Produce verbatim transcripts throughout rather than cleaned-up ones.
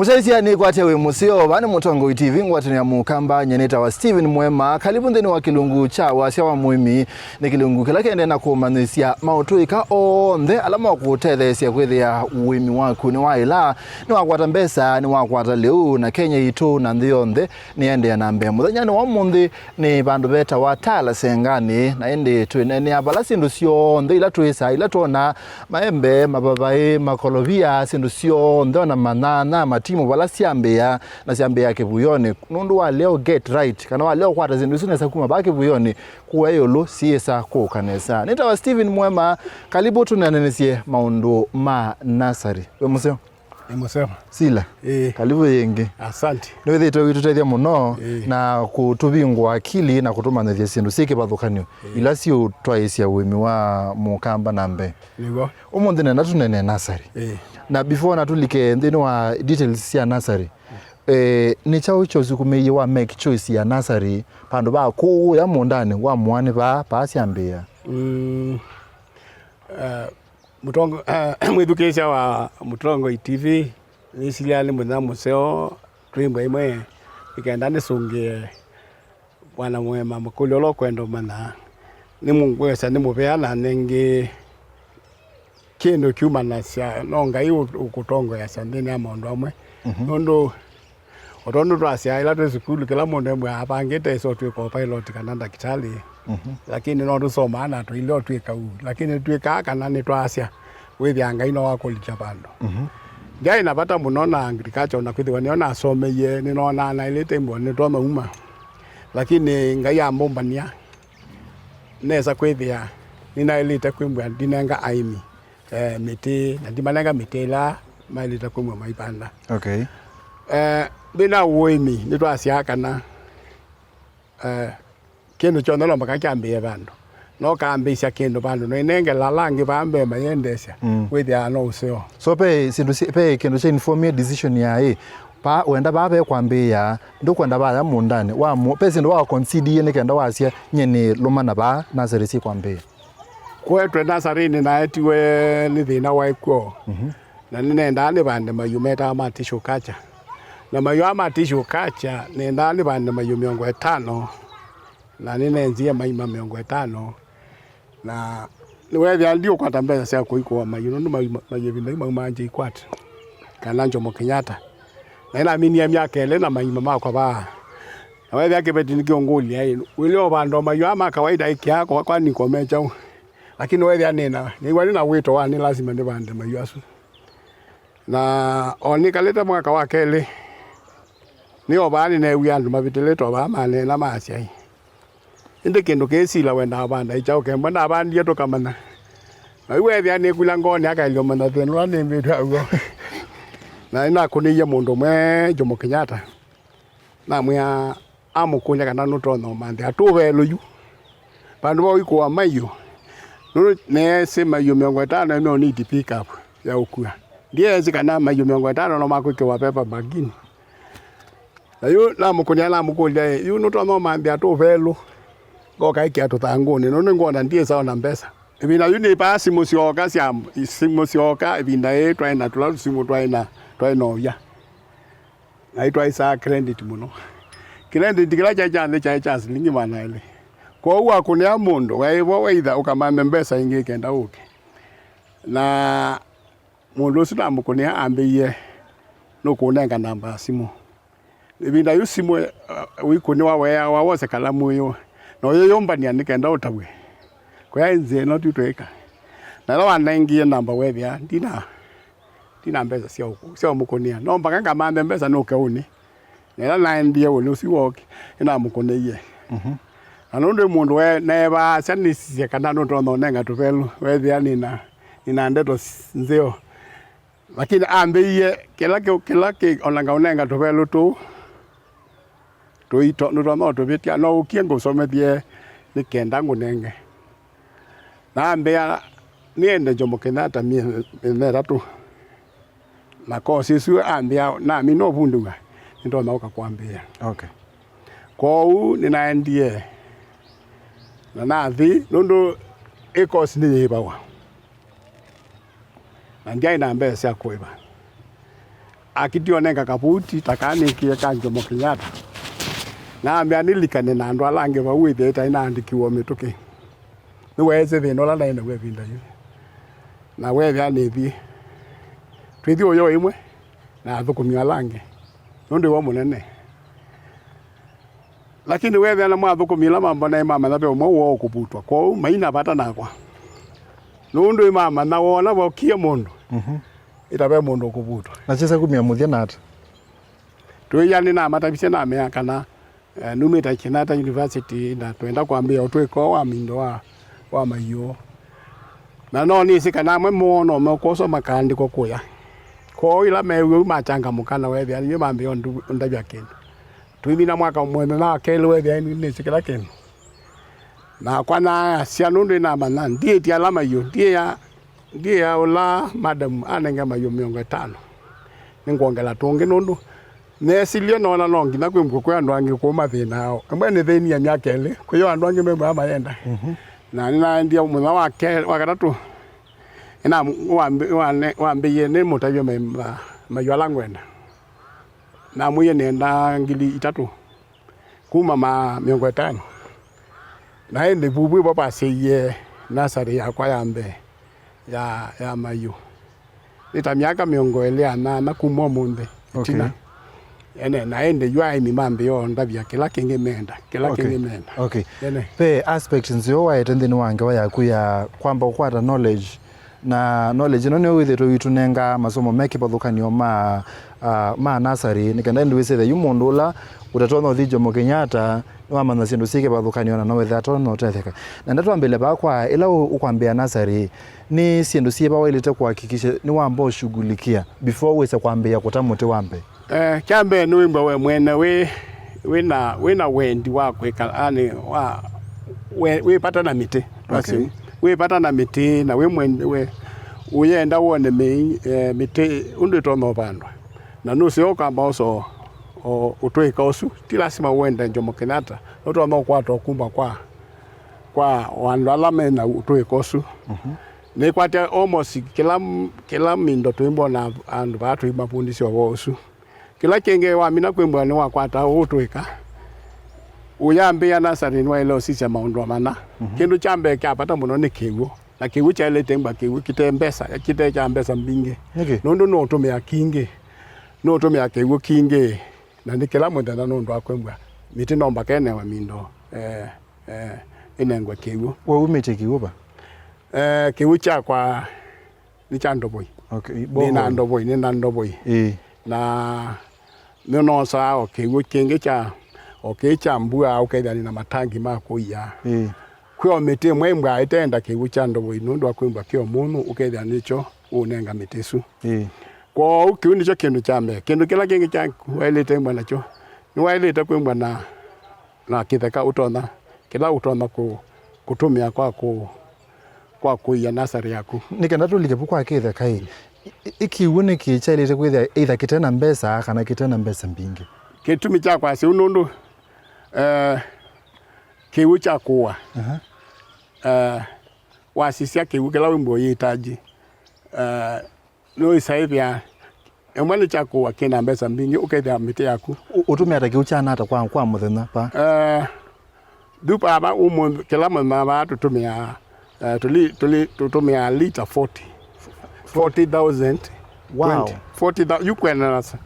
Mũsyaĩĩsya nĩkwatya wĩ mũseo, vaa nĩ Mũtongoi T V, ngwatanĩo ya Mũkamba, nyie nĩtawa Steven Mwema. Kalivu nthĩnĩ wa kĩlungu kya wasya wa mũĩmi. Nĩ kĩlungu kĩla kĩendee na kũmanyĩsya maũtũĩka onthe ala makũtetheesya kwĩthĩa ũĩmi waku nĩwaĩla, nĩwakwata mbesa, nĩwakwata lĩu, na Kenya yitũ na nthĩ yonthe nĩyendeea na mbee. Mũthenyanĩ wa ũmũnthĩ nĩ vandũ vetawa Tala Senganĩ, na ĩndĩ twĩneenea vala syĩndũ syonthe ila twĩsaa, ila twonaa, maembe, mavavaĩ, makolovia, syĩndũ syonthe, ona manyanya, matimũ, vala syambĩĩa, na syambĩĩa kĩvuyonĩ. Nũndũ walea get right, kana walea ũkwata syĩndũ isu nesa kuma vaa kĩvuyonĩ, kũa ĩũlũ syĩsa kũka nesa. Nĩtawa Steven Mwema, kalivu tũneenanĩsye maũndũ ma nasarĩ. Wĩ mũseo? Nĩ mũseo. Sila. Ĩĩ. Kalivu yĩngĩ. Asante. Nĩwĩthĩĩtwe ũitũtethya mũno Ĩĩ. na kũtũvingũa akili na kũtũmanyĩthya syĩndũ syĩ kĩvathũkany'o Ĩĩ. ila siũtwaĩĩsya ũĩmi wa Mũkamba na mbee. Nĩw'o. Ũmũnthĩ nenda tũneenee nasarĩ. Ĩĩ. Na before na tũlike nthĩnĩ wa details sya nasarĩ, eh, nĩ kyaũ kyosukumĩie wa make choice ya nasarĩ vandũ va kũũya mũũndanĩ wa mũanĩ vaa, vaa syambĩĩa? Mm, eh, Mũtongo-, eh, mwĩthukĩĩsya wa Mũtongoi T V, nĩsilya nĩ mũthenya mũseo, twĩmbwa ĩmwe, nĩkenda nĩsũngĩe Bwana Mwema, makũlyo ũla ũkwenda ũmanya, nĩmũngwĩsya nĩ mũvea na nengĩ kĩndũ kyumanasya, no Ngai ũ-, ũkũtongoeasya nthĩnĩ ya maũndũ amwe. Mhm. Nũndũ o tondũ twasyaa ĩla twĩ sukulu, kĩla mũndũ embwa avangĩte ĩsa ũtwĩka o pilot kana ndakĩtalĩ. Mhm. Lakini no tũsomaa na tũilea ũtwĩka ũu. Lakini nĩtwĩkaa kana nĩtwasya, wĩthĩa Ngai no wakũlikya vandũ. Mhm. Ndyaĩ na vata mũno na agriculture, na kwĩthĩwa nĩyo nasomeie, nĩnoonaa naĩlĩte imbwa nĩtonya uma. Lakini Ngai ambũmbany'a, nesa kwĩthĩa nĩnaĩlĩte kwĩmbwa ndinenga aĩmi, eh, mĩtĩ, na ndimanenga mĩtĩ ĩla maĩlĩte kwĩmbwa maivanda. Okay. Eh, nthĩnĩ wa ũĩmi, nĩtwasyaa kana, eh, kĩndũ kyonthe no mũhaka kyambĩĩe vandũ. No kambĩĩsya kĩndũ vandũ, no ĩnenge lala angĩ vaa mbee mayĩendeesya, Mm. wĩthĩaa no ũseo. So, ve syĩndũ si-, ve kĩndũ kya informie decision ya, ĩ, vaa wenda vaa ve kwambĩĩa, ndũkwenda vaya mũũndanĩ wa mũ-, ve syĩndũ wa considerie nĩ kenda wasya, nyie nĩ lũmana vaa nasarĩ syĩ kwambĩĩa? Kwetwe nasarĩnĩ naetiwe nĩ thĩna waĩ kw'o. Mhm. Na nĩnendaa nĩvande mayũ metaa ma tissue culture. Na mayũ aa ma tissue culture, nendaa nĩvande mayũ mĩongo ĩtano, na nĩnenzie maima mĩongo ĩtano. Na nĩweethĩa ndiũkwata mbesa sya kũikũa mayũ, nũndũ mayũ, mayũ ĩvinda yu maumaa J Q U A T kana Jomo Kenyatta. Na nĩnaminie myaka ĩlĩ na maima makwa vaa. Na weethĩa kĩveti nĩkĩũngũlya, ĩ, wĩlĩ o vanda o mayũ aa ma kawaida ĩkĩa kwa, kwani ngome kyaũ? Lakini weethĩa nĩna, nĩw'a nĩna wĩto wa nĩ lasima nĩvande mayũ asu. Na o nĩkalĩte mwaka wa kelĩ, nĩ o vaa nĩneewie andũ mavĩtĩlĩte o vaa maneena maasya, ĩ, ĩndĩ kĩndũ kĩĩ Sila wendaa vanda ĩ kyaũ? Kembwa ndavandie tũkamanya. Na yu weethĩa nĩkula ngoonĩ akaelya ũmanya thĩna ũla nĩmbĩtwe aw'o. Na nĩnakũnĩie mũndũ ũmwe Jomo Kenyatta. Namwĩa, amũkũlya kana nũtonya ũmanthĩa tũvelũ yu. Vandũ va ũikũa maiũ. Nũndũ neesĩ maiũ mĩongo ĩtano nĩmeũniti pick up ya ũkua. Ndyeesĩ kana maiũ mĩongo ĩtano no makwĩkĩwa pepa magini. Na yu namũkũlya, namũkũlya, ĩ, yu nũtonya ũmanthĩa tũvelũ? Ngoka ĩkĩa tũthangũnĩ, nũndũ nĩngwona ndyĩsa ona mbesa. Ĩvinda yu nĩvaa simũ syoka sya, simũ syoka, ĩvinda ĩĩ twaĩ na tũla tũsimũ twaĩ na, twaĩ na ũya. Na itwaĩsaa credit mũno. Credit kĩla kyaĩ kya nthĩ kyaĩ kya silingi maana elĩ. Kwoou wakũnĩa mũndũ, waĩ vo waitha ũkamanthe mbesa ingĩ kenda ũke. Na mũndũ ũsu namũkũnĩa ambĩie nũkũnenga namba ya simũ. Ĩvinda yu simũ, uh, ũikũnĩwa weeawa wose kalamu ĩyo, na ũyĩyũmbany'a nĩ kenda ũtavw'e. Kũya nzĩa ĩno tu twĩka. Na ĩla wanengie namba weethĩa ndina Ndina mbesa sya ũkũ-, sya ũmũkũnĩa. No mpaka ngamanthe mbesa nũke ũnĩ. Na ĩla naendie ũnĩ ũsu wookie, nĩnamũkũnĩie. Mhm. Na nũndũ nĩ mũndũ we-, neevaasya nĩsisye kana nũtonya ũnenga tũvelũ, weethĩa nĩna, nĩna ndeto s-, nzeo. Lakini ambĩie kĩla kĩ-, kĩla kĩ-, ona ngaũnenga tũvelũ tũu, tũito, nũtonya ũtũvĩtya, no ũkie ngũsomethye nĩ kenda ngũnenge. Na ambĩa nĩende Jomo Kenyatta mĩthenya ĩtatũ. Na kosi ĩsu ambĩa namina ũvundĩw'a, nĩndonya ũka kwambĩĩa. Okay. Kwoou nĩnaendie na nathi, nũndũ ĩ kosi nĩyĩĩvawa. Na ndyaĩ na mbesa sya kũĩva. Akĩtio nenga kavuti ta kaa nĩkĩe ka Jomo Kenyatta. Na ambĩa nĩlikane na andũ ala angĩ vau wĩthĩe ĩtaĩ naandĩkiwe mĩtũkĩ. Nĩweesĩ thĩna ũla naĩ naw'o ĩvinda yĩu. Na weethĩa nĩthiĩ. Twĩthi ũyo ĩmwe na athũkũmi ala angĩ. Nũndũ ĩwe mũnene. Lakini weethĩa na mwathũkũmi ĩla mambonae mamanya ve ũmwe woo ũkũvutwa. Kwoou maina vata nakwa. Nũndũ ĩmamanya woona vokie mũndũ. Mhm. Ĩta ve mũndũ ũkũvutwa. Na kyĩsa kumya mũthya na ata? Twĩya nĩnamatavisye namea kana, eh, numĩte Kenyatta University na twenda kwambĩĩa ũtũĩko wa mindo wa, wa maiũ. Na no nĩsĩ kana amwe moo no mekwosa makaandĩkwa kũya. Kwoou ĩla meew'a ũu machangamũka na weethĩa nĩw'o mambĩĩa ũndu-, ũndavya kĩndũ. Twĩmina mwaka mũthenya wa kelĩ weethĩa nĩsĩ kĩla kĩndũ. Nakwa naasya nũndũ nĩnamanya ndiĩtye ala maiũ, ndiĩa, ndiĩa ũla madam anenge maiũ mĩongo ĩtano. Nĩngwongela tũngĩ nũndũ nesilye noona no nginya kwĩmbwa kwĩ andũ angĩ kũu mathĩna ao. Ĩmwe nĩthĩnie myaka ĩlĩ, kwĩyo andũ angĩ mew'aa mayenda. Mhm. Na nĩnaendie mũthenya wa ke-, wa katatũ, nĩna-, wambĩ-, wane-, wambĩie nĩmũtavye ma-, ma-, maiũ ala ngwenda. Namwĩie nĩenda ngili itatũ. Kuma ma mĩongo ĩtano. Na ĩndĩ vuvu ĩvo vasyaie nasarĩ yakwa ya mbee ya, ya maiũ. Nĩ ta myaka mĩongo ĩlĩ na nyanya kuma ũmũnthĩ. Okay. Ĩtina. Ene, na ĩndĩ yu aĩmi mambĩĩa ũndavya kĩla kĩngĩ menda, kĩla Okay. kĩngĩ menda. Okay. Ene. Ve aspect nzeo waete nthĩnĩ wa ngewa yaku ya kwamba kũkwata knowledge Na knowledge ĩno nĩyo wĩthĩtwe ũitũnenga masomo me kĩvathũkany'o ma, ah, ma nasarĩ, nĩ kenda ĩndĩ wĩsĩthe yu mũndũ ũla ũtatonya ũthi Jomo Kenyatta nĩwamanya syĩndũ syĩ kĩvathũkany'o na no wĩthĩa atonya ũtetheka. Na ndatwambĩle vaa kwa ĩla ũ-, ũkwambĩĩa nasarĩ, nĩ syĩndũ syĩva waĩlĩte kũhakikisha nĩwamba ũshughulikia before wĩse kwambĩĩa kũta mũtĩ wa mbee? Eh, kya mbee nĩwĩmbwa we mwene wĩ, wĩna, wĩna wendi wa kwĩka, yani, wa, we, wĩ vata na mĩtĩ. Okay. Wĩ vata na mĩtĩ, na wĩ mwene, we, ũyenda wone mĩ-, eh, mĩtĩ ũndũ ĩtonya ũvandwa. Na nũseo ũkamba ũso, o, ũtũĩka ũsu. Ti lasima wende Jomo Kenyatta. Nũtonya ũkwata ũkuma kwa, kwa andũ ala mena ũtũĩka ũsu. Mhm. Nĩkwatya almost kĩla, kĩla mindo tũimbona andũ vaa tũimavundisya ũvoo ũsu. Kĩla kĩngĩ wamina kwĩmbwa nĩwakwata ũtũĩka, ũyambĩĩa nasarĩ nĩwaĩle ũsisya maũndũ mana. Mhm. Kĩndũ kya mbee kya vata mũno nĩ kĩw'ũ, na kĩw'ũ kyaĩlĩte mbwa kĩw'ũ kĩte mbesa, kĩte kya mbesa mbingĩ. Nĩkĩ? Nũndũ nũũtũmĩa kingĩ, nũũtũmĩa kĩw'ũ kingĩ, na nĩ kĩla mũthenya nũndũ wa kwĩmbwa mĩtĩ no mbaka ĩnewe mindo, eh, eh, ĩnengwe kĩw'ũ. We umĩtye kĩw'ũ va? Eh, kĩw'ũ kyakwa nĩ kya ndovoi. Okay, nĩ na borehole. Ndovoi, nĩ na ndovoi. Ĩĩ. Na nĩnosaa o kĩw'ũ kĩngĩ kya, o kĩĩ kya mbua, ũkethĩa nĩ na matangi ma kũia. Ĩĩ. Kwĩ o mĩtĩ ĩmwe ĩmbwa ĩtenda kĩw'ũ kya ndovoi nũndũ wa kwĩmbwa kĩ o mũnyũ, ũkethĩa nĩkyo ũũnenga mĩtĩ ĩsu. Ĩĩ. Kwoou kĩu nĩkyo kĩndũ kya mbee. Kĩndũ kĩla kĩngĩ kya waĩlĩte ĩmbwa nakyo, nĩwaĩlĩte kwĩmbwa na na kĩtheka ũtonya, kĩla ũtonya kũ-, kũtũmĩa kwa kũ-, kwa kũia nasarĩ yaku. Nĩ kenda tũlike vu kwa kĩtheka ĩ, ĩ-, ĩ-, kĩw'ũ nĩkĩ kyaĩlĩte kwĩthĩa either kĩte na mbesa kana kĩte na mbesa mbingĩ? Kĩtumi kya kwasya ũu nũndũ, eh, kĩw'ũ kya kũa, aha, eh, wasisya kĩw'ũ kĩla wĩmbwa ũyĩtaji, eh, nũĩsaĩvĩa ĩmwe nĩ kya kũa kĩ na mbesa mbingĩ, ũkethĩa mĩtĩ yaku. Ũ-, ũtũmĩa ta kĩw'ũ kya nata kwa, kwa mũthenya pa? Eh, yu vava ũmũnthĩ, kĩla mũthenya vaa tũtũmĩaa, eh, tũli, tũli, tũtũmĩaa lita forty. Forty thousand. Wow. Twenty. Forty thousand, yu kwendanasa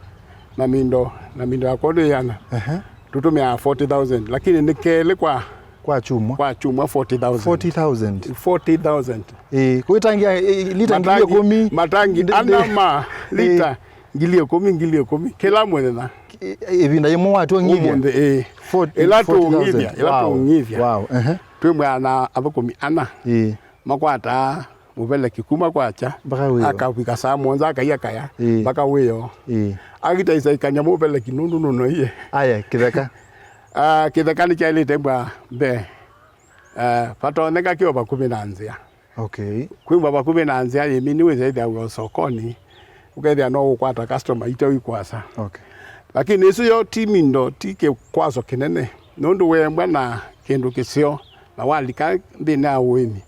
na mindo, na mindo yakwa ũndũ yĩana. Ehe. Tũtũmĩaa forty thousand, lakini nĩ kelĩ kwa Kwa kyumwa? Kwa kyumwa forty thousand. Forty thousand? Forty thousand. Ĩĩ, kwĩtangia, ĩ, lita ngili ĩkũmi. Matangi, matangi ana ma lita ngili ĩkũmi, ngili ĩkũmi, kĩla mũthenya. Ĩ, ĩvinda yĩmwe watwong'ithya? Ũmũnthĩ, ĩĩ. Forty, ĩla forty thousand. Tũng'ithya, ĩla tũng'ithya. Wow, wow, ehe. Twĩmwĩa na athũkũmi ana. Ĩĩ. Makwataa mũveleki kuma kwakya, mpaka wĩoo, akavika saa mũonza akaia kaya, ĩĩ, mpaka wĩoo. Ĩĩ. Akitaisa ikany'a mũveleki nũndũ nũnoie. Aya, kĩtheka. Ah, kĩtheka nĩkyaĩlĩte mbwa mbee. Ah, vatonyeka kĩo vakuvĩ na nzĩa. Okay. Kwĩmbwa vakuvĩ na nzĩa yĩmini wĩsethĩawa sokoni, ũkethĩa no ũkwata customer ite wĩkwasa. Okay. Lakini ĩsu yo ti mindo, ti kĩkwaso kĩnene, nũndũ weembwa na kĩndũ kĩseo na walika nthĩnĩ ya ũĩmi,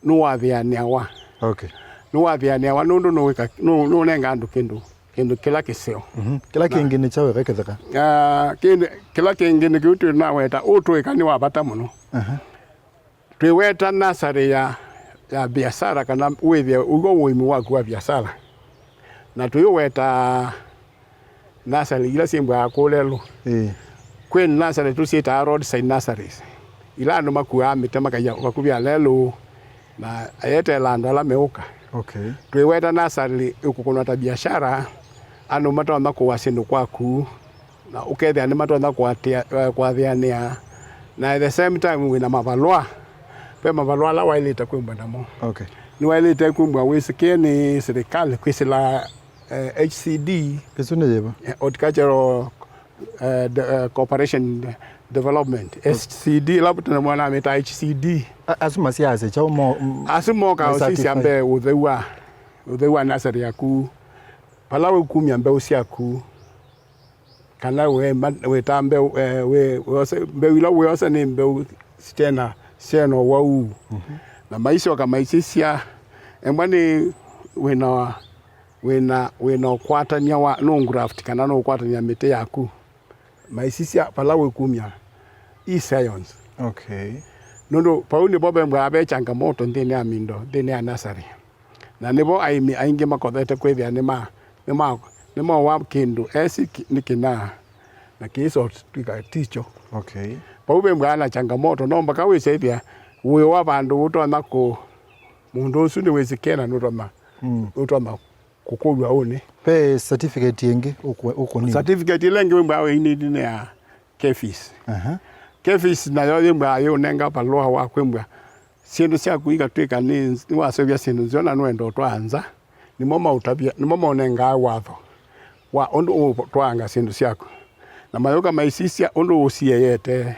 nũwathĩanĩawa. Okay. Nũwathĩanĩawa nũndũ nũwĩka, nũ-, nũnenga andũ kĩndũ kĩndũ kĩla kĩseo. Mhm. Kĩla kĩngĩ nĩ kyaũ eka kĩtheka? Ah, kĩndũ kĩla kĩngĩ nĩ kĩu twĩnaweta, ũtũĩka nĩ wa vata mũno. Aha. Twĩweta nasarĩ ya, ya biasara, kana wĩthĩe ũw'o ũĩmi waku wa biasara. Na tũyũweta nasarĩ ila syĩmbwaa kũũ lelũ. Ĩĩ. Kwĩ nasarĩ tũsyĩtaa roadside nurseries, ila andũ makuaa mĩtĩ makaia vakuvĩ ya lelũ, na ayeteela andũ ala meũka. Okay. Twĩweta nasarĩ ĩkũkũnwa ta biashara, andũ matonya kũa syĩndũ kwaku, na ũkethĩa nĩmatonya kũatĩa-, eh, kũathĩanĩa, na at the same time wĩna mavalũa. Ve mavalũa ala waĩlĩte kwĩmbwa namo. Okay. Nĩwaĩlĩte kwĩmbwa wĩsĩkĩe nĩ silikalĩ kwĩsĩla, eh, H C D, ĩsu nĩ yĩva? Eh, Horticultural, eh, de-, eh, Cooperation Development, H C D, ĩla tene mwana amĩtaa H C D. A-, asu masyaasya kyaũ mo-, m-, asu moka nĩ ũsisya certified? Mbee ũtheu wa, ũtheu wa nasarĩ yaku, vala wĩkumya mbeũ syaku, kana wĩ ma-, wĩta mbeũ, eh, wĩ, wĩose, mbeũ ila wĩosa nĩ mbeũ sitena, sitena ũwau. Mhm. Na maisyoka maisisya, embwa nĩ wĩna, wĩna, wĩna ũkwatany'a wa, no graft kana no ũkwatany'a mĩtĩ yaku. Maisisya vala wĩkumya i science. Okay. Nũndũ vau nĩvo vembwaa ve changamoto nthĩnĩ ya mindo, nthĩnĩ ya nasarĩ. Na nĩvo aĩmi aingĩ makothete kwĩthĩa nĩma-, nĩma-, nĩmowa kĩndũ esi ki-, nĩ kĩna, na kĩisotw'ĩka tikyo. Okay. Vau vembwaa na changamoto, no mpaka wĩsyaĩthĩa wĩwa vandũ ũtonya kũ-, mũndũ ũsu nĩwĩsĩkĩe na nũtonya, mm, nũtonya kũkũlw'a ũnĩ. Ve certificate ĩngĩ ũkũ-, ũkũnina? Certificate ĩla ĩngĩ wĩmbwaa wĩinĩtĩ nĩ ya KEPHIS. Aha. KEPHIS nayo yĩmbwaa yĩũnenga valũa wa kwĩmbwa syĩndũ syaku ikatw'ĩka nĩ, nĩwaseũvya syĩndũ nzeo na nũenda ũtwaa nza, nĩmo maũtavya, nĩmo maũnengaa watho wa ũndũ ũtwaanga syĩndũ syaku. Na mayũka maisisya ũndũ ũsieyete.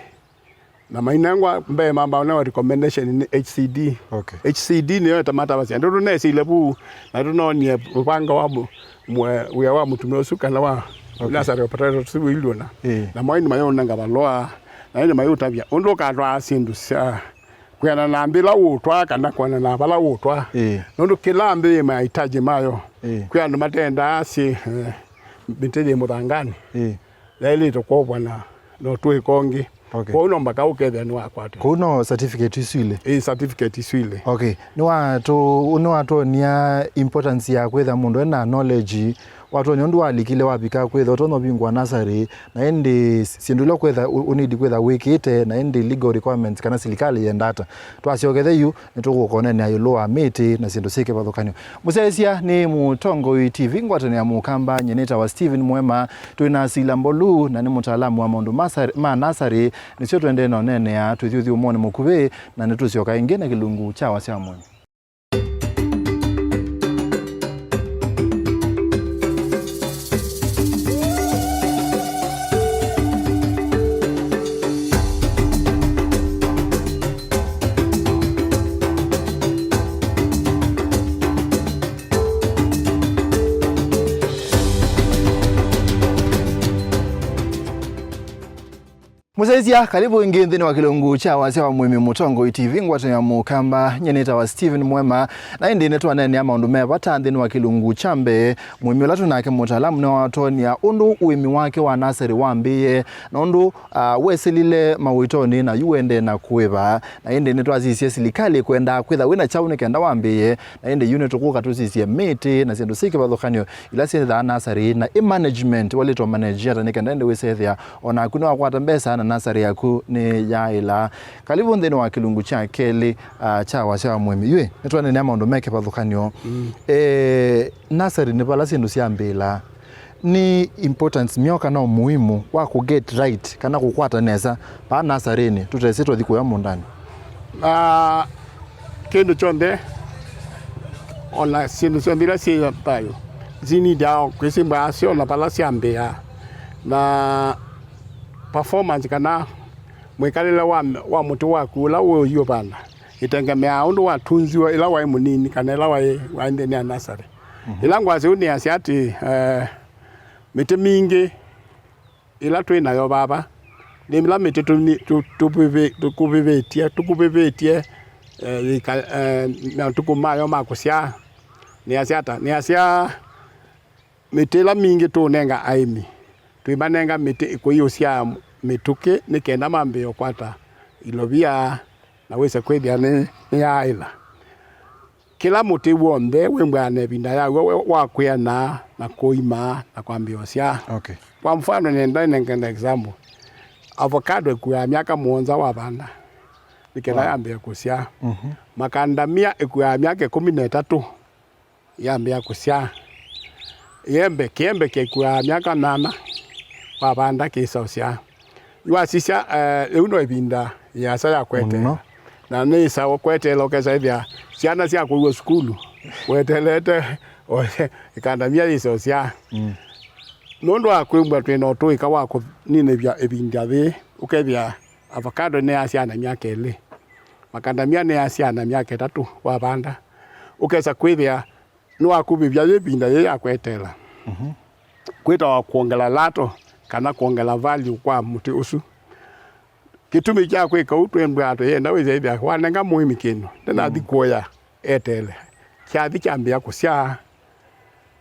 Na mainengwa mbee mamba ũnewa recommendation nĩ H C D. Okay. H C D nĩyo ĩtamatavasya. Ndio tũnesile vu, na tũnonie mũvanga wa mũ-, mwe-, wĩa wa mũtumĩa ũsu kana wa, okay, nasarĩ operator ũsu wĩilũna. Ĩĩ. Na mwaini mayũnenga valũa, na ĩndĩ mayũtavya ũndũ ũkatwaa syĩndũ sya kwĩana na mbĩla ũtwaa kana kwĩana na vala ũtwaa. Ĩĩ. Nũndũ kĩla mbĩ yĩ mahitaji mayo. Ĩĩ. Kwĩ andũ matendaa syĩ, eh, mĩtĩ yĩ mũthanganĩ. Ĩĩ. Yaĩlĩte kwovwa na, na ũtũĩka ũngĩ. Okay. Kwoou no mpaka ũkethĩa nĩwakwatĩwa. Kũu no certificate isu ilĩ? Ĩĩ, certificate isu ilĩ. Okay. Nĩwatũ-, nĩwatwonia importance ya kwĩtha mũndũ ena knowledge, watwonia ũndũ walikile wavika kwĩtha ũtonya ũvingũa nasarĩ, na ĩndĩ syĩndũ ila ũkwĩtha, ũ-, ũnidi kwĩtha wĩkĩte, na ĩndĩ legal requirements kana silikalĩ yenda ata. Twasyokethe yu, nĩtũkũkonania ĩũlũ wa mĩtĩ na syĩndũ syĩ kĩvathũkany'o. Mũsyaĩĩsya nĩ Mũtongoi T V, ngwatanĩo ya Mũkamba, nyie nĩtawa Stephen Mwema, twĩ na Sila Mbolu, na nĩ mũtaalamu wa maũndũ ma sar-, ma nasarĩ, nĩsyo tũendee na ũneenea, twĩthyũthyũmũonĩ mũkuvĩ, na nĩtũsyoka ĩngĩ na kĩlungu kya wasya wa mũĩmi. Mũsyaĩĩsya, karibu ĩngĩ nthĩnĩ wa kĩlungu kya wasya wa mũĩmi Mũtongoi T V, ngwatanĩo ya Mũkamba. Nyie nĩtawa Stephen Mwema, na ĩndĩ nĩtwaneenea maũndũ me vata nthĩnĩ wa kĩlungu kya mbee. Mũĩmi ũla twĩ nake mũtaalamu nĩwatwonia ũndũ ũĩmi wake wa nasarĩ wambĩĩe, na ũndũ, ah, wesĩlile mawĩtonĩ na yu wendee na kũĩva. Na ĩndĩ nĩtwasisye silikalĩ kwendaa kwĩtha wĩna kyaũ nĩ kenda wambĩĩe, na ĩndĩ yu nĩtũkũka tũsisye mĩtĩ na syĩndũ syĩ kĩvathũkany'o ila syĩthaa nasarĩ na ĩ management, walĩtwa manage ata nĩ kenda ĩndĩ wĩsethĩa o naku nĩwakwata mbesa na nasarĩ yaku nĩyaaĩla. Karibu nthĩnĩ wa kĩlungu kya kelĩ, ah, kya wasya wa mũĩmi. Yu nĩtwaneenea maũndũ me kĩvathũkany'o. Mm. Eh, nasarĩ nĩ vala syĩndũ syambĩĩlaa. Nĩ importance myo kana ũmuhimu wa kũ get right kana kũkwata nesa vaa nasarĩnĩ tũtesĩ twathi kũya mũũndanĩ? Ah, kĩndũ kyonthe, ona syĩndũ syonthe ila syĩ thayũ, sinĩndĩaa kwĩsĩmbwa syona vala syambĩĩa. Na performance kana mwĩkalĩle wa, wa mũtĩ waku ũla ũyũvanda ĩtengemeaa ũndũ watunziwe ĩla waĩ mũnini kana ĩla waĩ, waĩ nthĩnĩ ya nasarĩ. Mhm. Ĩla ngwasya ũu nĩasya atĩ, eh, mĩtĩ mingĩ ĩla twĩ nayo vava, nĩ ĩla mĩtĩ tũni-, tũ-, tũvĩvĩ-, tũkũvĩvĩtye, tũkũvĩvĩtye, eh, yĩka-, eh, matukũ mayo ma kũsyaa. Nĩasya ata? Nĩasya Mĩtĩ ĩla mingĩ tũũnenga aĩmi, twĩmanenga mĩtĩ ĩkũi ũsyaa mĩtũkĩ nĩ kenda mambĩĩe ũkwata ilovia na wĩse kwĩthĩa nĩ, nĩyaaĩla. Kĩla mũtĩ w'onthe wĩmbwaa na ĩvinda yaw'o wa kwĩana na kũima na kwambĩĩa ũsyaa. Okay. Kwa mfano, nenda nengane example. Avocado ĩkuaa myaka mũonza wavanda nĩ kenda Wow. yambĩĩa kũsyaa. Mhm. Makandamia ĩkuaa myaka ĩkũmi na ĩtatũ yambĩĩa kũsyaa. Ĩembe, kĩembe kĩkuaa myaka nyanya wavanda kĩsa ũsyaa. Yu wasisya, eh, yĩu no ĩvinda yĩasa ya kweteela. Mũno. Na nĩ ĩsawa kweteela, ũkesa ĩthĩa syana sya kũiwa sukulu weteelete o ĩkandamia yĩse ũsyaa. Mm. Nũndũ wa kwĩw'a twĩ na ũtũĩka wa kũninĩvya ĩvinda yĩĩ, ũkethĩa avocado nĩyasyaa na myaka ĩlĩ, makandamia nĩyasyaa na myaka ĩtatũ wavanda, ũkesa kwĩthĩa nĩwakuvĩvya yĩ ĩvinda yĩĩ ya kweteela. Mhm. Kwĩtawa kwongela lato kana kwongela value kwa mũtĩ ũsu. Kĩtumi kya kwĩka ũu, twĩmbwaa tũyenda wĩsyaĩthya wanenga mũĩmi kĩndũ, ndĩnathi Mm. kuoya eteele. Kyathi kyambĩĩa kũsyaa,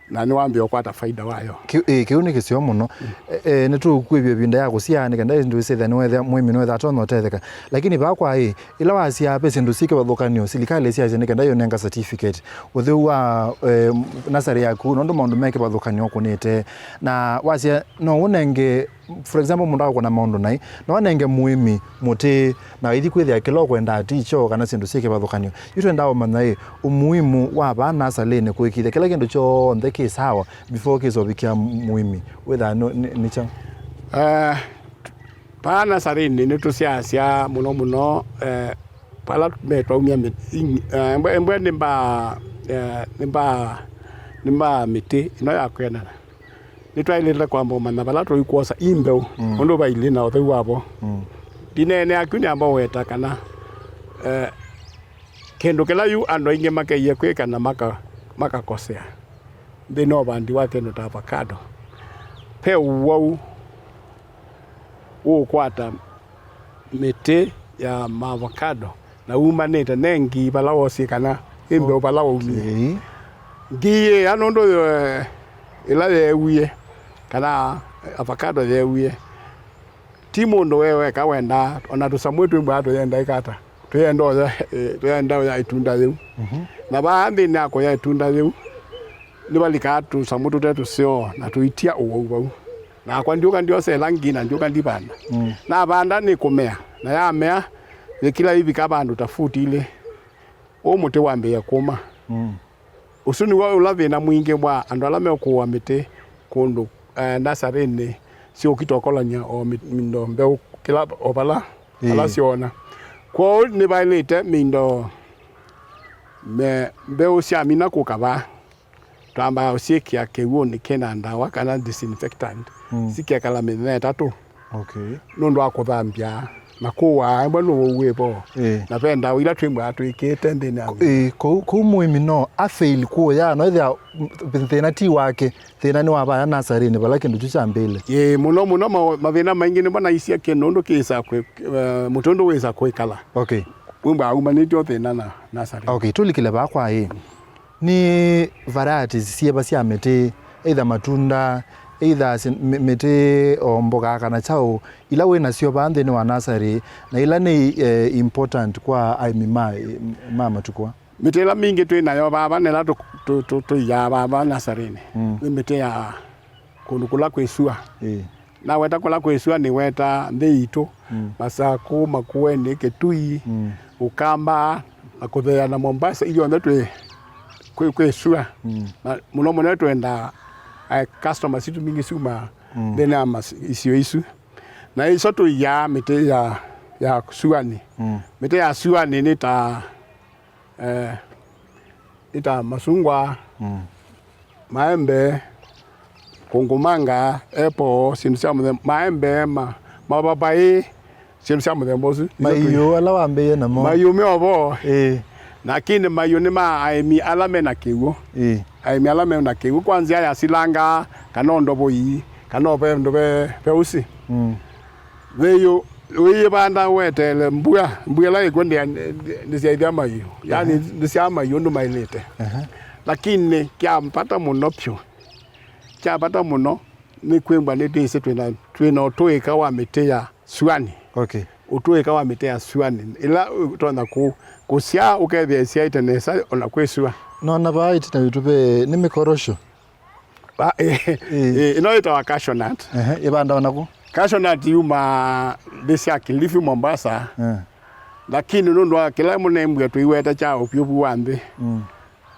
na nĩwambĩĩa ũkwata faida wayo. Kĩu, ĩĩ, kĩu nĩ kĩseo mũno. Mm. E, e, nĩtũkwĩw'a ĩvinda ya kũsyaa nĩ kenda ĩndũ ĩsĩthya nĩwetha, mũĩmi nĩwetha atonya ũtetheka. Lakini vaa kwa ĩ, ĩla wasyaa ve syĩndũ syĩ kĩvathũkanĩo, silikalĩ ĩsyasya nĩ kenda yũnenga certificate, ũtheu wa, e, nasarĩ yaku, nũndũ maũndũ me kĩvathũkanĩo ũkũnĩte. Na wasya no ũnenge, for example, mũndũ akũna maũndũ naĩ, no anenge mũĩmi mũtĩ, na aithi kwĩthĩa kĩla ũkwendaa ti kyoo kana syĩndũ syĩ kĩvathũkanĩo. Yu twendaa ũmanya ĩ, ũmuimu wa vaa nasalĩnĩ kũĩkĩĩthya kĩla kĩndũ kyonthe kĩ sawa before kĩsovikĩa mũĩmi wĩthaa nĩ, nĩ, nĩ kyaũ? Eh, vaa nasalĩnĩ nĩtũsyaasya mũno mũno, eh, vala me twaumya mĩ-, ing-, eh, embwe, embwe nĩ mbaa, eh, nĩ mbaa, nĩ mbaa mĩtĩ ĩno ya kwĩanana. Nĩtwaĩlĩte kwamba ũmanya vala tũikwosa i mbeũ, Mm. ũndũ vailĩ na ũtheu wavo. Mm. Ndineenea kyu nĩamba ũweta kana, eh, kĩndũ kĩla yu andũ aingĩ makeie kwĩka na maka-, makakosea nthĩnĩ wa ũvandi wa kĩndũ ta avocado. Ve ũwau ũũkwata mĩtĩ ya maavocado na umanĩte ne ngii vala wosie kana ĩ mbeũ vala waumie. Okay. Ngii ĩya nũndũ, eh, ĩla yeewie kana avocado yeewie, ti mũndũ we weka wendaa, ona tũsamũ twĩmbwaa tũyenda ĩkata, tũyenda ũya, eh, tũyenda ũya ĩtunda yĩu. Mhm. Na vaa nthĩnĩ ya kũya ĩtunda yĩu, nĩvalikaa tũsamũ tũte tũseo na tũitia ũwau vau. Nakwa ndyũka ndyosa ĩla ngii na ndyũka ndivanda. Mm. Navanda nĩkũmea, na yamea, yĩkĩla yĩvika vandũ ta futi ilĩ, ũũ mũtĩ wambĩĩe kũma. Mm. Ũsu nĩw'o ũla thĩna mwingĩ wa andũ ala mekũũa mĩtĩ kũndũ, eh, nasarĩnĩ syũkita ũkolany'a o mĩ-, mĩndo mbeũ kĩla o vala, Ĩĩ. ala syoona. Kwoou nĩvaĩlĩte mĩndo, me-, mbeũ syamina kũka vaa, twambaa ũsyĩkĩa kĩw'ũnĩ kĩna ndawa kana disinfectant, Mm. sikekala mĩthenya ĩtatũ. Okay. Nũndũ wa kũthambya na kũwaa embwe nũwau wĩ vo. Ĩĩ. Na ve ndawa ila twĩmbwaa twĩkĩĩte nthĩnĩ ya Ĩĩ, kũu, kũu mũĩmi no a fail kũya, no ĩthĩa thĩna ti wake, thĩna nĩ wa vaya nasarĩnĩ vala kĩndũ kyu kyambĩĩle. Ĩĩ, mũno mũno ma-, mathĩna maingĩ nĩmo naisye kĩ nũndũ kĩsa kwĩ, eh, mũtĩ ũndũ wĩsa kwĩkala. Okay. Wĩmbwaa umanĩtye o thĩna na nasarĩ. Okay, tũlikĩle vaa kwa ĩ. Nĩ varieties syĩva sya mĩtĩ, either matunda, either si-, mĩ-, mĩtĩ o mboga kana kyaũ, ila wĩ nasyo vaa nthĩnĩ wa nasarĩ, na ila nĩ, eh, important kwa aĩmi ma, ma matukũ aa? Mĩtĩ ĩla mingĩ twĩ nayo vava na ĩla tũ-, tũ-, tũ-, tũiaa vava nasarĩnĩ, Mm. nĩ mĩtĩ ya kũndũ kũla kwĩ sua. Ĩĩ. Naweta kũla kwĩ sua nĩwetaa nthĩ itũ, Mm. Masakũ, Makueni, Kitui, Mm. Ukamba, na kũtheea na Mombasa, ithyonthe twĩ kwĩ, kwĩ sua. Mm. Na mũno mũno twendaa, eh, customers sitũ mbingĩ syumaa Mm. nthĩnĩ ya mas-, isio isu. Na iso tũiaa mĩtĩ ya, ya suanĩ. Mm. Mĩtĩ ya suanĩ nĩ ta, eh, nĩ ta masungwa, Mm. maembe, kũngũmanga, apple, syĩndũ sya mũthemba, maembe, ma-, mapapaĩ, syĩndũ sya mũthemba ũsu. Nĩsyo twĩ- Maiũ ala wambĩĩe namo. Maiũ me o vo. Ĩĩ. Lakini maiũ nĩ ma aĩmi ala me na kĩw'ũ. Ĩĩ. Aĩmi ala me na kĩw'ũ kwa nzĩa ya silanga, kana o ndovoi, kana o ve ũndũ ve, ve ũsi. Mm. Wĩyũ, wĩyĩvanda weteele mbua, mbua ĩla ĩkw'o ndĩa-, ndĩsyaĩthya maiũ. Yani, Ehe. ndĩsyaa maiũ ũndũ maĩlĩte. Ehe. Lakini kya mbata mũno vyũ, Kya vata mũno nĩ kwĩmbwa nĩ twĩsĩ twĩna, twĩna ũtũĩka wa mĩtĩ ya syũanĩ. Okay. Ũtũĩka wa mĩtĩ ya syũanĩ. Ĩla ũtonya kũ-, kũsyaa ũkethĩa ĩsyaĩte nesa ona kwĩ syũa. Nona vaa ĩtina witũ ve nĩ mĩkorosho. Ba-, eh, Ĩĩ. eh, ĩno yĩtawa cashew nut. Ehe, ĩvandawa naku? Cashew nut yumaa nthĩ sya Kilifi, Mombasa. Eh. Lakini nũndũ wa kĩla mũnembwĩa tũiweta kya ũvyũvu wa nthĩ, Mm.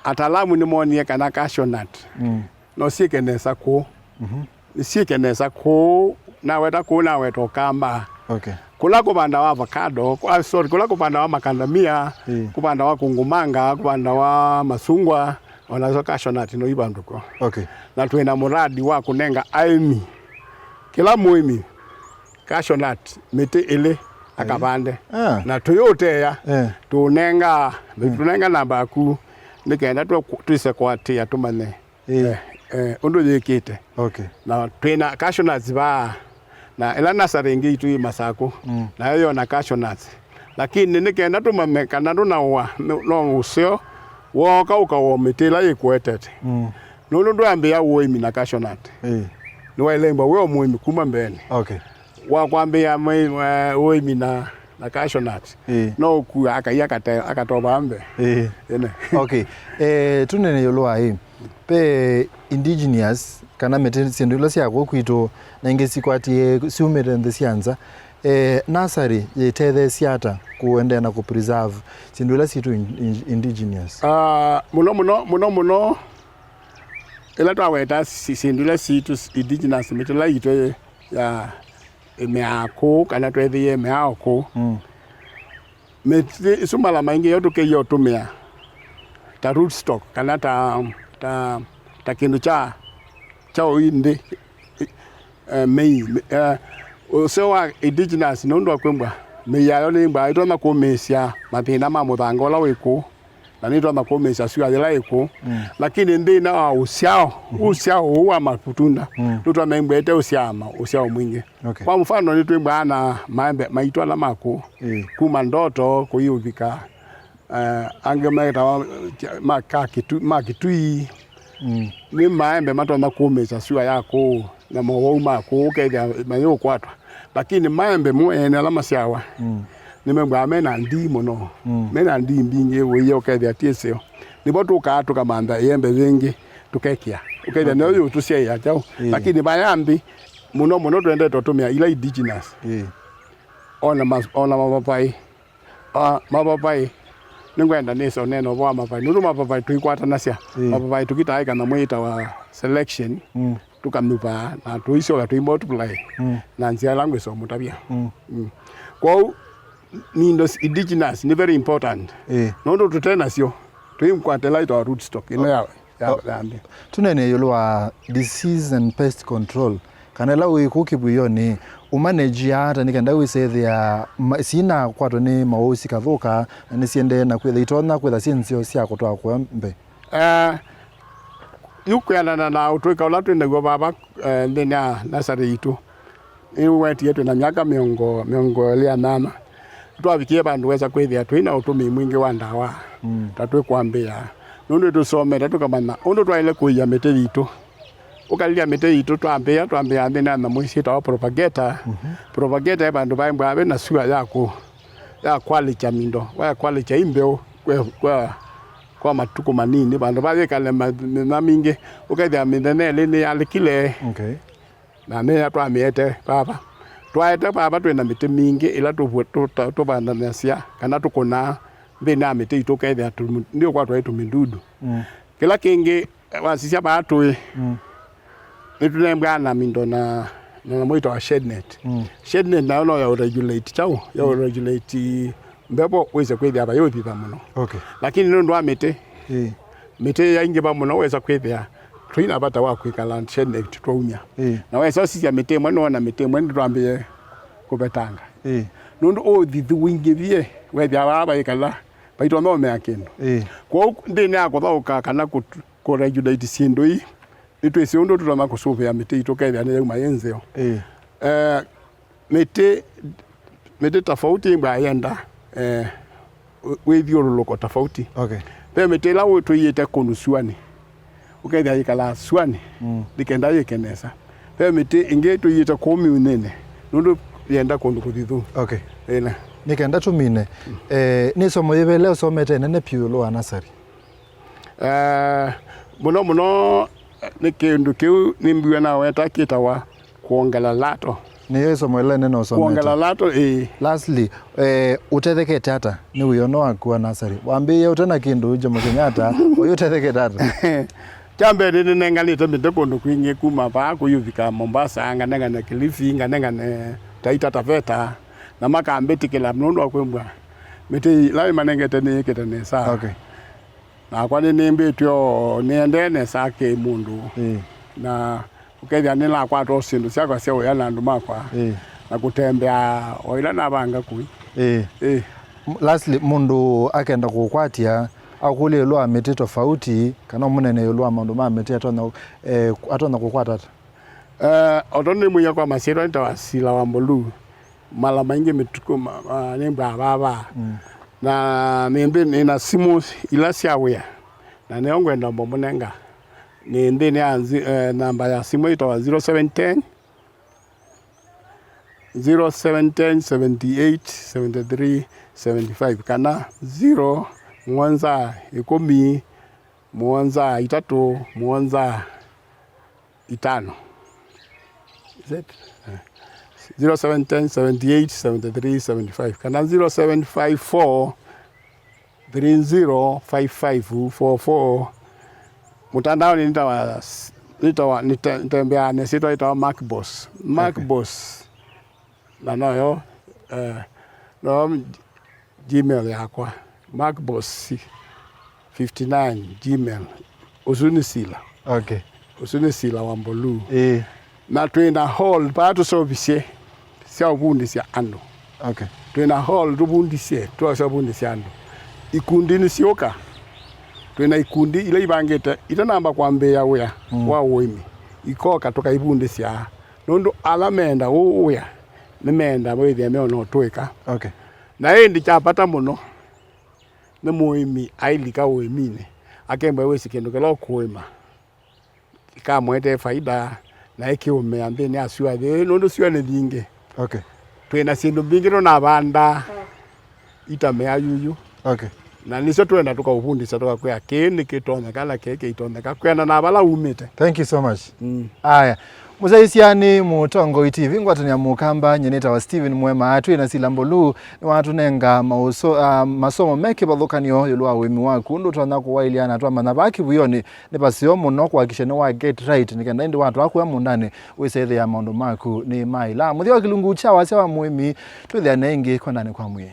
Ataalamu nĩmonie kana cashew nut Mm. no syĩke nesa kũũ. Mhm. Nĩsyĩke nesa kũũ, naweta kũũ, naweta Ũkamba. Okay. Kũla kũvandawa avocado, ah, sorry, kũla kũvandawa makandamia, Ĩĩ. kũvandawa kungumanga, kũvandawa masungwa, ona syo cashew nut no ivandũkwa. Okay. Na twĩ na mũradi wa kũnenga aĩmi, kĩla mũĩmi cashew nut mĩtĩ ĩlĩ akavande. Ah. Na tũyũteea, Eh. tũnenga, tũnenga namba yaku, nĩ kenda tũ-, twĩse kũatĩĩa tũmanye, Ĩĩ. eh, eh, ũndũ yĩkĩte. Okay. Na twĩ na cashew nuts vaa, na ĩla nasarĩ ĩngĩ itũ yĩ Masakũ, Mm. nayo yona cashew nuts. Lakini nĩ kenda tũmanye kana ndũnaũa, no, no ũseo wooka ũkaũa mĩtĩ ĩla yĩkũetete. Mm. Nũndũ ndwambĩĩa ũĩmi na cashew nut. Ĩĩ. Nĩwaĩle mbwa wĩ o mũĩmi kuma mbeenĩ. Okay. Wa kwambĩĩa mwe-, mwe-, ũĩmi na, na cashew nut. Ĩĩ. No ũkua akai akate-, akatovaa mbee. Ĩĩ. Ĩne. Okay. Eh, tũnene ĩũlũ wa ĩ. Pe indigenous, kana mĩtĩ syĩndũ ila sya kũu kwitũ, na ingĩ sikwatie syumĩte nthĩ sya nza. Eh, nasarĩ yĩtetheesya ata kũendeea na kũpreserve syĩndũ ila sitũ in-, in-, indigenous? Ah, mũno mũno, mũno mũno, ĩla twaweta si-, syĩndũ ila sitũ indigenous, mĩtĩ ĩla itũ ya ĩmeaa kũu, kana twethĩie ĩmeaa o kũu. Mm. Mĩtĩ ĩsu mala maingĩ yo tũkĩie ũtũmĩa ta rootstock, kana ta, ta, ta kĩndũ kya, kya ũi nthĩ, eh, mĩi, eh, ũseo wa indigenous nũndũ wa kwĩmbwa mĩi yayo nĩmbwa ĩtonya kũmĩĩsya mathĩna ma mũthanga ũla wĩ kũu. Na nĩtwamba kũmĩĩsya syũa yĩla ĩkũũ. Mm. Lakini nthĩnĩ wa ũsyao, Mhm. ũsyao ũũ wa matunda, Mm. nĩtwamembwete ũsyaa ma-, ũsyao mwingĩ. Okay. Kwa mfano, nĩtwĩmbwaa na maembe maitũ ala makũũ, Ĩĩ. kuma Ndoto kũiũvika, eh, angĩ metawa, eh, ma ka Kitu-, ma Kitui. Mm. Nĩ maembe matonya kũmĩĩsya syũa ya kũũ. Na mowau ma kũũ ũkethĩa mayũkwatwa. Lakini maembe mo ene ala masyawa, Mm. nĩmembwaa mena ndii mũno. Mm. Mena ndii mbingĩ ũiya ũkethĩa ti ĩseo. Nĩvo tũkaa tũkamantha ĩembe yĩngĩ tũkekĩa. Ũkethĩa nĩyo yũtũsyaĩa kyaũ. Ĩĩ. Lakini vaya nthĩ, mũno mũno twendete ũtũmĩa ila indigenous. Ĩĩ. Ona mas-, ona mavapai. Ah, mavapai. Nĩngwenda nĩse ũneena ũvoo wa mavapai. Nũndũ mavapai tũikwatanasya. Ĩĩ. Mavapai tũkĩtaa ĩkanyamũ yĩtawa selection. Mm. Tũkamĩvaa na tũisyoka tũimultiply Mm. na nzĩa ĩla ngwĩsa ũmũtavya. Mm. Mm. Kwoou, nindo indigenous nĩ very important. Ĩĩ. Nũndũ tũte nasyo, tũimkwata ĩla ĩtawa rootstock ĩno ya, ya, Oh. ya nthĩ. Tũnene ĩũlũ wa disease and pest control, kana ĩla wĩ kũu kĩvuĩonĩ, ũmanage ata nĩ kenda wĩsethĩa ma-, sinakwatwa nĩ maũũ sikathũka, na nĩsiendee na kwĩtha itonya kwĩtha syĩ nzeo sya kũtwaa kũa mbee? Eh, yu kwĩanana na ũtũĩka ũla twĩ naw'o vava, eh, nthĩnĩ ya nasarĩ yitũ, nĩwetie twĩ na myaka mĩongo, mĩongo ĩlĩ na nyanya, twavikie vandũ wesa kwĩthĩa twĩ na ũtũmĩi mwingĩ wa ndawa, Mm. ta twĩ kwambĩĩa. Nũndũ nĩtũsomete tũkamanya ũndũ twaĩle kũia mĩtĩ yitũ. Ũkalilya mĩtĩ yitũ twambĩĩa, twambĩĩa nthĩnĩ ya nyamũ isu syĩtawa propagator. Mhm. Propagator e vandũ vaembwa ve na sua ya kũ-, ya kwalĩkya mindo, wa kwalĩkya i mbeũ kwe-, kwa, kwa matukũ manini, vandũ va yĩkale ma-, mĩthenya mingĩ, ũkethĩa mĩthenya ĩlĩ nĩyalĩkile. Okay. Na nĩya twamĩete vava. Twaete vava twĩ na mĩtĩ mingĩ ĩla tũvu-, tũta-, tũvandanasya kana tũkũnaa nthĩnĩ ya mĩtĩ itũ, ũkethĩa tũmĩ-, nĩũkwatwa ĩ tũmĩdudu. Mm. Kĩla kĩngĩ, wasisya vaa tũĩ, Mm. nĩtũnembwaa na mindo na, na nyamũ ĩtawa shade net. Mm. Shade net nayo no ya ũregulate kyaũ, ya Mm. ũregulate mbevo wĩse kwĩthĩa vayũvitha mũno. Okay. Lakini nũndũ wa mĩtĩ, Ĩĩ. mĩtĩ yaingĩva mũno wĩsa kwĩthĩa tũina vata wa kwĩkala shade net twaumya. Ĩĩ. Na wesa ũsisya mĩtĩ ĩmwe nĩwona mĩtĩ ĩmwe nĩtwambĩĩe kũvetanga. Ĩĩ. Nũndũ ũthithu wingĩvie wethĩa vaa vaikala vaitonya ũmea kĩndũ. Ĩĩ. Kwoou nthĩnĩ ya kũthaũka kana kũ-, kũregulate syĩndũ ii, nĩtwĩsĩ ũndũ tũtonya kũsũvĩa mĩtĩ itũ kethĩa nĩyauma yĩ nzeo. Ĩĩ. Eh, mĩtĩ, mĩtĩ tofauti ĩmbwa yenda, eh, wĩ-, wĩthyũlũlũko tofauti. Okay. Ve mĩtĩ ĩla wĩ-, tũiĩte kũndũ syũanĩ. Ũkethĩa yĩkalaa sũanĩ, mm, nĩ kenda yĩke nesa. Ve mĩtĩ ĩngĩ tũiĩte kũu mĩunĩnĩ, nũndũ yenda kũndũ kũthithu. Okay. Ĩna. Nĩ kenda tũmine. Eh, nĩ ĩsomo yĩva ĩla ũsomete ĩnene vyũ ĩũlũ wa nasarĩ? Eh, mũno mũno, nĩ kĩndũ kĩu nĩmbwĩe naweta kĩtawa kwongela lato. Nĩyo ĩsomo ĩla ĩnene ũsomete. Kwongela lato, ĩĩ. Lastly, eh, ũtethekete ata nĩ wĩono waku wa nasarĩ? Wambĩĩe ũte na kĩndũ, Jomo Kenyatta, ũyũ ũtethekete ata? Kya mbee, nĩnenganĩte mĩtĩ kũndũ kwingĩ, kuma vaa kũyũvika Mombasa, nganengane Kilifi, nganengane Taita Taveta, na makambĩtĩkĩla nũndũ wa kwĩmbwa mĩtĩ ĩla ĩmanengete nĩyĩkĩte nesa. Okay. Nakwa nĩnĩmbĩtw'e o nĩendee nesa kĩ mũndũ. Ĩĩ. Na ũkethĩa nĩnakwata o syĩndũ syakwa sya ũya na andũ makwa, ĩĩ, na kũtembea o ĩla navanga kũi. Ĩĩ. Ĩĩ. M-, lastly, mũndũ akenda kũkwatya, akũlye ĩũlũ wa mĩtĩ tofauti, kana ũmũnene ĩũlũ wa maũndũ ma mĩtĩ, atonya, eh, atonya kũkwata ata? Eh, o tondũ nĩmwĩie kwa masyĩtwa nĩtawa Sila wa Mbũlũ, mala maingĩ mĩtukũ ma, ma, nĩmbaa vava. Mm. Na nĩ nthĩ nĩna simũ ila sya wĩa, na nĩyo ngwenda mbomũnenga. Nĩ nthĩnĩ ya nzi-, eh, namba ya simũ ĩtawa zero seven ten, zero seven ten, seventy eight, seventy three, seventy five, kana zero mũonza ĩkũmi, mũonza itatũ, mũonza itano. Is it? Eh. Zero seven ten, seventy eight, seventy three, seventy five, kana zero seven five four, three zero five five four four. Mũtandaonĩ nĩtawa, nĩtawa, nĩte-, nĩtembeaa na syĩtwa yĩtawa Mark Boss. Mark, okay, Boss. Na noyo, eh, noyo Gmail yakwa, Mark Boss fifty nine Gmail. Ũsu nĩ Sila. Okay. Ũsu nĩ Sila wa Mbũlũ. Ĩĩ. Na twĩ na hall paa tũseũvisye sya ũvundĩsya andũ. Okay. Twĩ na hall tũvundĩsye, twosa ũvundĩsya andũ. Ikundi nĩsyũka. Twĩ na ikundi ila ivangĩte, itanamba kwambĩĩa wĩa, mm, wa ũĩmi. Ikoka tũkaivundĩsya. Nũndũ ala meenda ũũ wĩa, nĩmeenda wĩthĩe meona ũtũĩka. Okay. Na ĩndĩ kya vata mũno, nĩ mũĩmi ailika ũĩminĩ, akemba wĩsĩ kĩndũ kĩla ũkũĩma kĩkamũetee faida, na ĩkĩũmea nthĩnĩ ya syũa yĩĩ, nũndũ syũa nĩ nyingĩ. Okay. Twĩ na syĩndũ mbingĩ tũnavandaa itamea yuyu. Okay. Na nĩsyo twenda tũkaũvundĩsya, tũkakwĩa kĩĩ nĩkĩtonyeka na kĩĩ kĩitonyeka, kwĩana na vala umĩte. Thank you so much. Mm. Aya. Mũsyaĩĩsya nĩ Mũtongoi T V, ngwatanĩa Mũkamba, nyie nĩtawa Stephen Mwema. Twĩ na Sila Mbũlũ, nĩwatũnenga maũso-, ah, masomo me kĩvathũkany'o ĩũlũ wa ũĩmi waku, ũndũ ũtonya kũwaĩlya na twamanya vaa kĩvuĩonĩ nĩ vaseo mũno kũhakikisha nĩ wa get right, nĩ kenda ĩndĩ watwaa kũya mũũndanĩ wĩsethĩa maũndũ maku nĩ maĩla. Mũthya wa kĩlungu kya wasya wa mũĩmi, twĩthĩane ĩngĩ kwendanĩ kwa mwĩĩ.